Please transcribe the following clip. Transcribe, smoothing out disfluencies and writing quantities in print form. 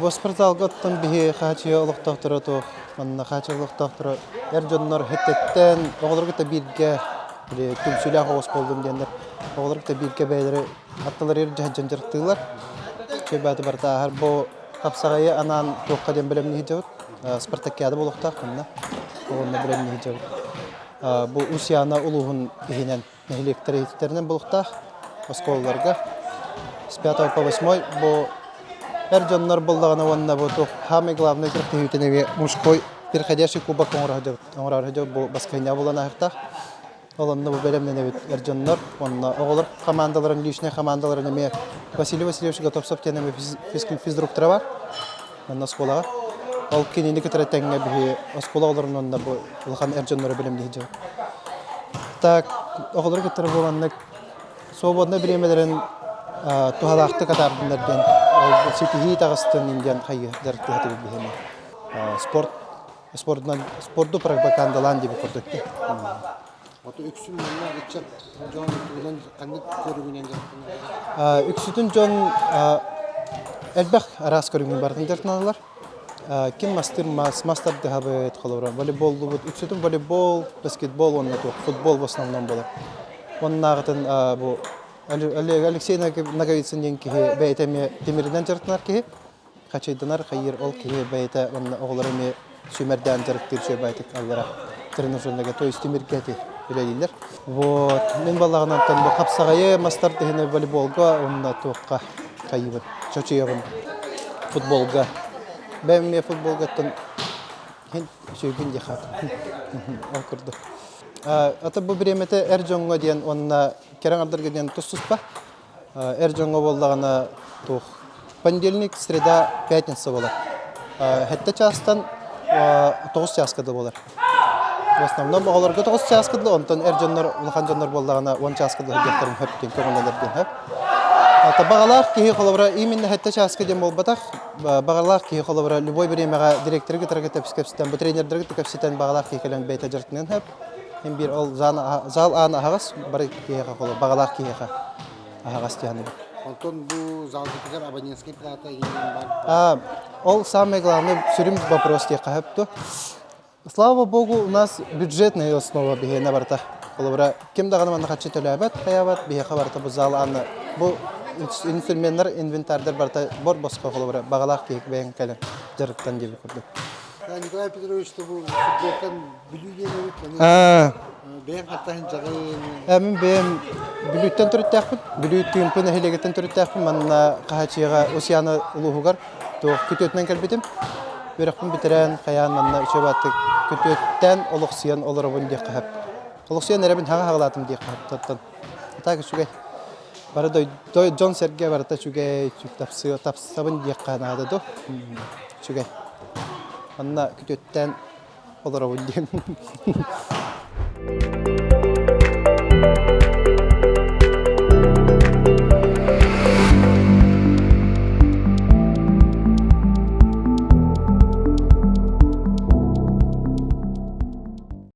Бу спортзалга оттон биһи Хаачыйа олохтоохторо туох манна Хаачыйа олохтоохторо эр дьоннор хэттеттэн оҕолорго да бииргэ түмсүүлээх оҕус буоллун диэннэр оҕолорго да бииргэ бэйэлэри аттыларыгар дьаһайдьан дьарыктыыллар. Үчүгэй бааты барыта ааһар. Бу хапсаҕайы анаан туохха диэн бэлэмнии сылдьабыт. Спартакиада буолуохтаах манна. Уонна бэлэмнии сылдьабыт. Бу Усьяна улууһун иһинэн нэһилиэктэр иһиттэринэн буолуохтаах оскуолаларга. С пятого по восьмой бу эр дьоннор буоллаҕына уонна бу туох самый главный күрэхтэһиитин эмиэ мужской переходящий кубок оҥорор сылдьабыт бу баскыһынньа буолан ааһыахтаах. Ол онно бу бэлэмнэнэбит эр дьоннор уонна оҕолор хамаандаларын личнэй хамаандаларын эмиэ Василий Васильевич Готовцев диэн эмиэ физруктара бар манна оскуолаҕа. Ол кинини кытары тэҥҥэ биһи оскуола оҕолорун уонна бу улахан эр дьоннору бэлэмнии сылдьабыт. Так, оҕолору кытары бу маннык свободнай бириэмэлэрин туһалаахтык атаардыннар диэн ол ситиһии таҕыстын диэн хайыы дьарыктыһатыбыт биһиэхэ. Спорт спордунан спорду пропагандалаан диэбит курдук. Ото үксүн манна ыччат дьон тугунан ханнык көрүҥүнэн дьарыктаналлар? Үксүтүн дьон элбэх араас көрүҥүн барытын дьарыктаналлар. Ким мастыыр мас, мас тардыһабыт, холобура, волейболлубут. Үксүтүн волейбол, баскетбол уонна туох, футбол в основном буолар. Оннааҕытын бу Алексей Ноговицын диэн киһи бэйэтэ эмиэ тимиринэн дьарыктанар киһи. Хачайданар хайыыр ол киһи бэйэтэ уонна оҕолоро эмиэ сүүмэрдээн дьарыктыыр сүөбээтик аллара тренажерныйга, то есть тимиргэ эти үлэлииллэр. Вот, мин балаҕанантан бу хапсаҕайы мастар тиһини волейболга уонна туохха хайыыбын, чочуйабын футболга. Бэйэм эмиэ футболгаттан хин үчүгүйбүн диэхэ ол курдук. Ата бу бириэмэтэ эр дьоҥҥо диэн уонна кэрэ аҥардарга диэн тус-туспа. Эр дьоҥҥо буоллаҕына туох понедельник, среда, пятница буолар. Сэттэ чаастан 9 чааска да буолар. В основном оҕолорго 9 чааска дылы, онтон эр дьоннор, улахан дьоннор буоллаҕына 10 чааска дылы сылдьыахтарын сөп диэн көҥүллэнэр диэн сөп. Баҕалаах киһи холобура именно сэттэ чааска диэн буолбатах. Баҕалаах киһи холобура любой бириэмэҕэ директоры кытары кэпсэтэн, бу тренердэргэ кэпсэтэн баҕалаах киһи кэлэн бэйэтэ дьарыктаныан сөп. Мин биир ол зал аана аһаҕас, бары киһиэхэ холо баҕалаах киһиэхэ аһаҕас дьаһаныбыт. Онтон бу залгытыгар абонентскай плата иҥэн бар. А, ол самый главный сүрүн вопрос диэххэ сөп дуо? Слава богу, у нас бюджетная основа биһиэнэ барыта. Холобура, ким даҕаны манна харчы төлөөбөт, хайаабат, биһиэхэ барыта бу зал аана бу инструменнар, инвентардар барыта бор-босхо холобура баҕалаах киһи бэйэҥ кэлэн дьарыктан диэбит курдук. Николай Петрович, бу футболтан Бүлүү диэн эбит, ону бэйэҥ хаттаһын дьаҕын. Мин бэйэм Бүлүүттэн төрүттээхпин. Бүлүү Тыымпы нэһилиэгиттэн төрүттээхпин. Манна Хаһачыйаҕа Усуйаана улууһугар туох күтүөтүнэн кэлбитим. Үөрэхпин бүтэрэн, хайаан манна үчүгэй күтүөттэн олохсуйан олоробун диэххэ сөп. Олохсуйан эрэбин хаҥа хаҕалаатым диэххэ сөп. Оттон так үчүгэй. Бары дьон-сэргэ барыта үчүгэй, тапсабын диэххэ наада дуо? Үчүгэй. Манна күтүөттээн олоробун диэн.